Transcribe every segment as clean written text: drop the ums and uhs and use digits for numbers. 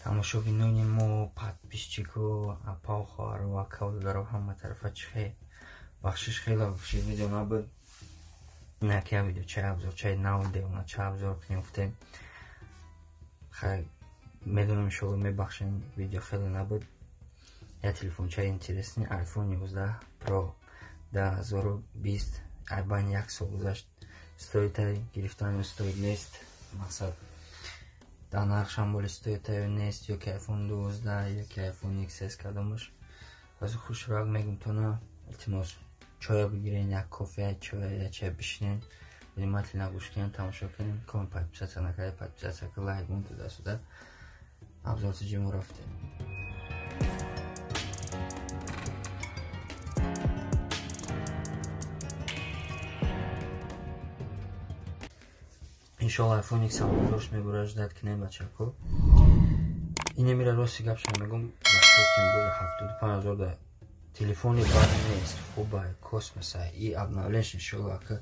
Тамошобинони мо, подписчико, апа, хоҳару, акаву додаро, ҳама тарафа чихе. Бахшиш хеле ши видео набуд. Наки я видео чай обзор, чай нав девона, чай обзор кунем гуфтем. Хай, медонам иншоалло мебахшем, видео хеле набуд. Я телефончаи интересный, iPhone 11 Pro 2020, айбан як сол гузашт. Стоит гирифтани стоит нест, мақсад дар нархшам боли стоит нест, ёки iPhone 12, ёки iPhone XS кадомаш. Аз хушрак мегум тона, илтимос чоя бигирен, як кофе, чоя, як чай бишинен, внимательно гӯш кунен, тамошо кунен, ком подписаться накарда, подписаться ка, лайк бун туда-сюда. Обзор мо рафтем. Иншоалло iPhone X ҳам дошт мебурад, ждать кунем бачако. Инемира рости гапшам мегум, ба шоким боже, 75 000 да телефони бад нест, хуба, космоса и обновление иншоалло ака.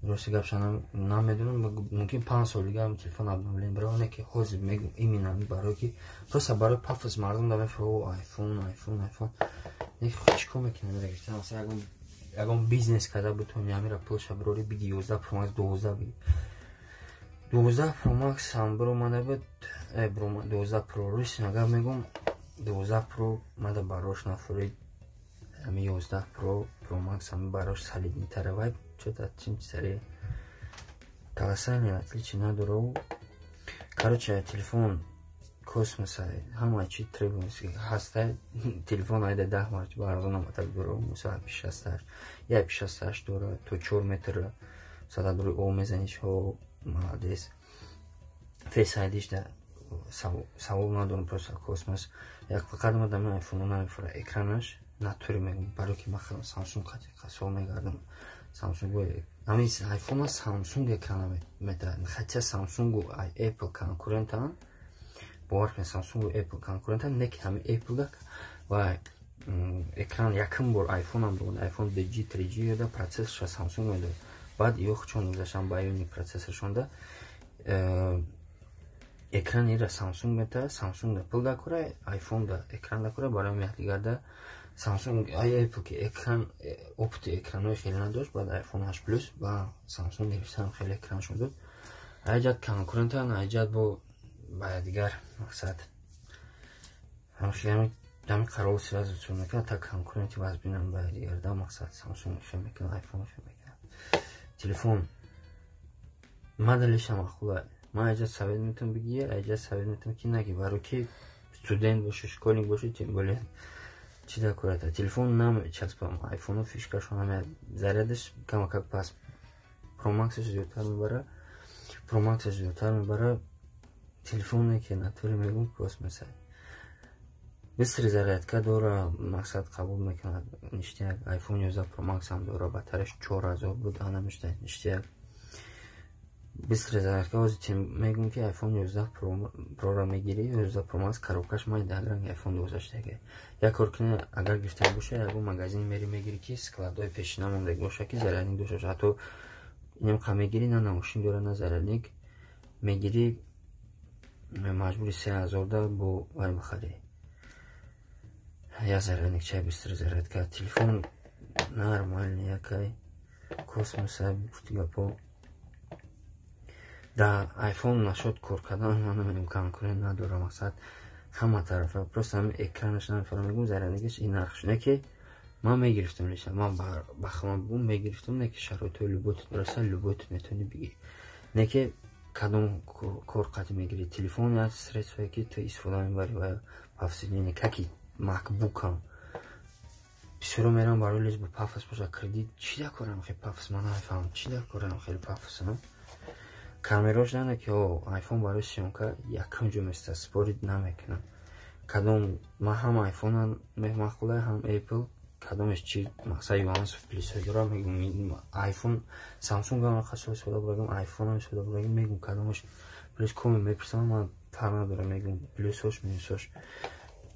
Рости гапша намедонам, мумкин 5 сол дига ҳам телефон обновление бирава, не ки ҳозир мегум именно барои ки просто барои пафос мардум да мефуро iPhone, iPhone, iPhone. Не ки чӣ кор мекунам, гирифтан, масалан ягон бизнес карда бутони ҳамира пулша бирори биги 11 Pro Max 12 биги. 12 Pro Max ҳам биромада буд, 12 Pro рус агар мегум 12 Pro мада барош нафурид, ҳами 11 Pro, Pro Max ҳами барош солиднитара вай, чота чим чизаре колоссальный отличие надора. Короче, телефон космоса, ҳама чи требования ҳаста, телефон айда 10 маротиба арзон омада дора, муса IP68, я IP68 дора, то 4 метр сада дури об мезаниш, ҳо молодец. Face ID-ш да савол надорам, просто космос. Як фақат ма дами iPhone намефура экранаш натури мегум, барои ки ман хеле Samsung қати қасол мегардам. Samsung ҳамин iPhone Samsung экрана метаҳад. Хотя Samsung Apple конкурентанд, бовар кунед Samsung Apple конкурентанд, не ки ҳамин Apple ва экран якум бор iPhone ам буд, iPhone 2G, 3G ёда процессорша Samsung медод. Баъд ё чон гузаштан ба Ionic процессоршонда экран ира Samsung метаҳад, Samsung да пул дакора, iPhone да экран дакора, барои якдигарда Samsung Apple ки экран опыти экранҳои хеле надошт, баъд iPhone 8 Plus ба Samsung гирифтан хеле экраншон дод. Айҷад конкурентан, айҷад бо ба якдигар мақсад ҳамин қарор сразу чун мекунад, та конкуренти вазбинан ба якдигарда мақсад Samsung хел мекунад, iPhone хел мекунад. Телефон мадалиша махула. Ман айҷад совет метавонам бигир, айҷад совет метавонам ки наги, барои ки студент бошӣ, школьник бошӣ, тем более чи дакората. Телефон намечаспам, iPhone фишкашон ҳама зарядаш камакак пас. Pro Max-аш зиёдтар мебара, Pro Max-аш зиёдтар мебара. Телефоне ки натури мегум космоса. Быстрый зарядка дора, мақсад қабул мекунад. Ништяк iPhone 11 Pro Max ҳам дора, батареяш 4000 буд, намешта ништяк. Быстрый зарядка ҳозир мегум ки iPhone 11 Pro-ро мегирӣ, 11 Pro Max коробкаш майда ранги iPhone 12 штаги. Як кор кунӣ, агар гирифта боша, ягон магазин мери мегирӣ ки складҳои пешина мондаги боша, ки зарядник дошта боша. Ҳатто инам қа мегирӣ, на наушник дора, на зарядник мегирӣ, маҷбури 3000 да бо вай бихарӣ. Я зарядник чай быстрый зарядка. Телефон нормальный, якай космоса гуфти гапо. Да iPhone нашод кор кардан ман намедонам, конкурент надора, мақсад ҳама тарафа просто ҳамин экранаш намефаҳмам, мегум зарядникаш ин нархш. Не ки ман мегирифтам лично, ман ба хама бигум мегирифтам, не ки шароитҳои любот раса, любот метавонӣ бигирӣ. Не ки кадом кор қатъ мегирӣ, телефон як средствое ки ту истифода мебарӣ ва повседневный, каки MacBook-ам. Бисёро мерам барои лиш ба пафос боша, кредит чӣ дакорам хеле пафос, ман намефаҳмам чӣ дакорам хеле пафос. Камерош нана ки iPhone барои съёмка якум ҷо места, спорит намекунам. Кадом ман ҳам iPhone-ам махқула, ҳам Apple, кадомеш чи мақсад юансов плюсҳо дора мегум iPhone, Samsung ҳам қасо истифода бурагим, iPhone ҳам истифода бурагим, мегум кадомеш плюс коми мепурсам, ман фарқ надорам, мегум плюсҳош, минусҳош.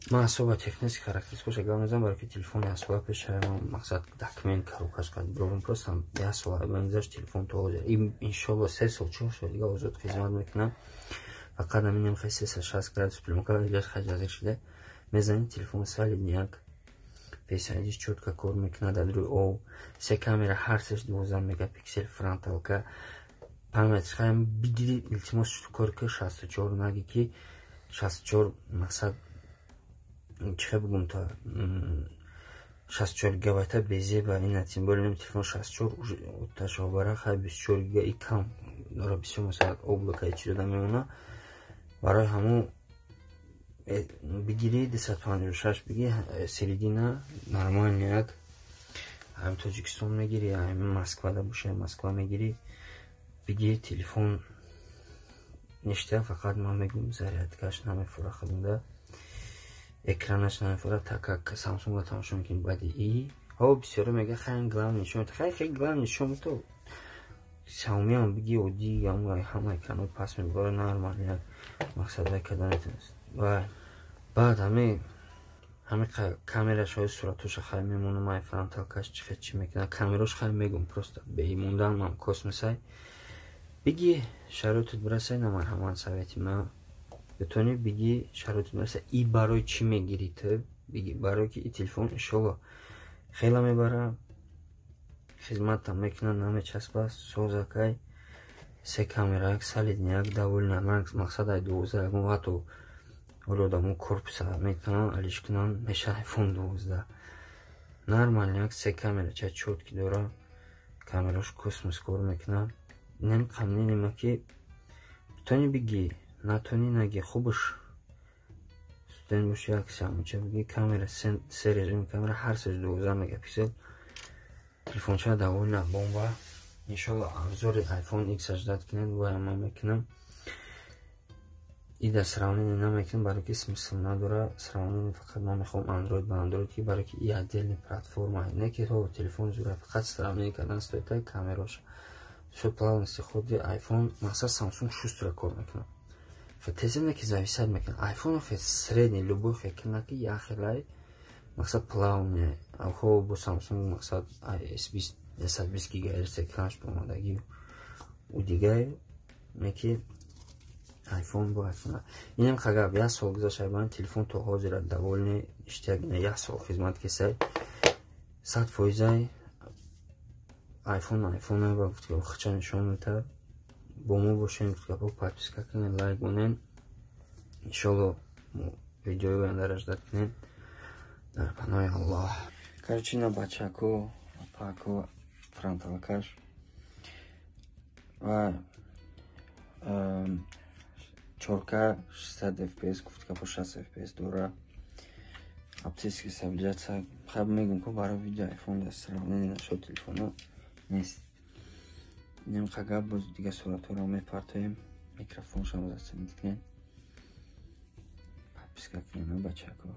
Ман асоба технический характеристикаша гап мезанам, барои ки телефони асоба пешаи ман мақсад документ коробкаш қад бировам, просто як сол мегузашт телефон то ҳозир. Иншолло 3 сол 4 сол дига озод хизмат мекунам. Фақат наминем хай 360 градус плёнка иляш хаҷазир шуда мезанӣ, телефон солидняк, Face ID чётко кор мекунад, дар рӯи ов се камера, ҳар сеш 12 мегапиксел, фронталка, память хаем бигири, илтимос, кор ки 64 наги, ки 64 мақсад чихе бугум, та 64 гигабайта безеба ина, тем более телефон 64 ташобара, хай 24 гига и кам дора, бисёр масалан облако чизо да мемона. Барои ҳамун бигири 256 биги, середина нормальный. Ҳам Тоҷикистон мегири, ҳам Москвада боша, Москва мегири, биги телефон ништа. Фақат ман мегӯм, зарядкаш намефура, худуда экранаш намефура, так как Самсунга тамошо мекунӣ. Баъди и ҳо бисёре мега, хай главный нишон, хай хай главный нишон то Xiaomi ам биги, оддӣ ҳама экранҳои паст мебора, нормально як мақсадвай карда метавонист. Баъд ҳами камерашҳои суратоша хай мемонам, ай фронталкаш чихе чӣ мекунад, камерош хай мегум, просто бемондан мам космосай. Биги, шароитат бирасай, на, марҳамат, совети ман, битони биги, шароитат бираса. И барои чӣ мегирӣ ту? Биги барое ки и телефон иншолло хела мебара, хизматам мекунад, намечаспа, созакай, се камера, як солидняк, довольно. Мақсад ай 12 ягон ҳатто ҳоло одамо корпуса метавонанд алиш кунанд, меша iPhone 12 нормально, як се камера ча чёткий дора, камераш космос кор мекунад. Инам қамнинема ки битони биги, натони наги. Хубаш студент боши, як Xiaomi биги, камера се режим камера, ҳар сеш 12 мегапиксел, телефонча довольно бомба. Иншолло обзори iPhone X ждать кунед, боя ман мекунам. Ида сравнение намекунам, барои ки смысл надора сравнение. Фақат ман мехоҳам Android ба Android, ки барои ки и отдельный платформа, не ки то телефон зура, фақат сравнение кардан стоит камероша шо плавности худи iPhone. Мақсад Samsung шустро кор мекунад, тезе не ки зависать мекунад. iPhone хе средний, любой хе кина ки як хелай, мақсад плавный хо бо Samsung, мақсад S20 120 гигагерц экранаш бомадагӣ у дигар не ки iPhone бо iPhone. Инам хагаб як сол гузашт, айбан телефон то ҳозира довольный, иштияк як сол хизмат кесай, 100%-ай iPhone iPhone ва гуфт хича нишон метад. Бо мо бошем, гуфт подписка кунед, лайк монед. Иншолло видеои ояндаро ждать кунед. Дар паноҳи Аллоҳ. Короче, ина бачако, пако, фронталкаш ва 4К 60 fps, гуфт капо 60 fps дора, оптический стабилизация. Хаб мегум ко барои видео iPhone да сравнение нашуд, телефоно нест. Инам қагаб, боз дига суратҳоро мепартоем, микрофоншам заценить кунед, подписка кунед, бачако.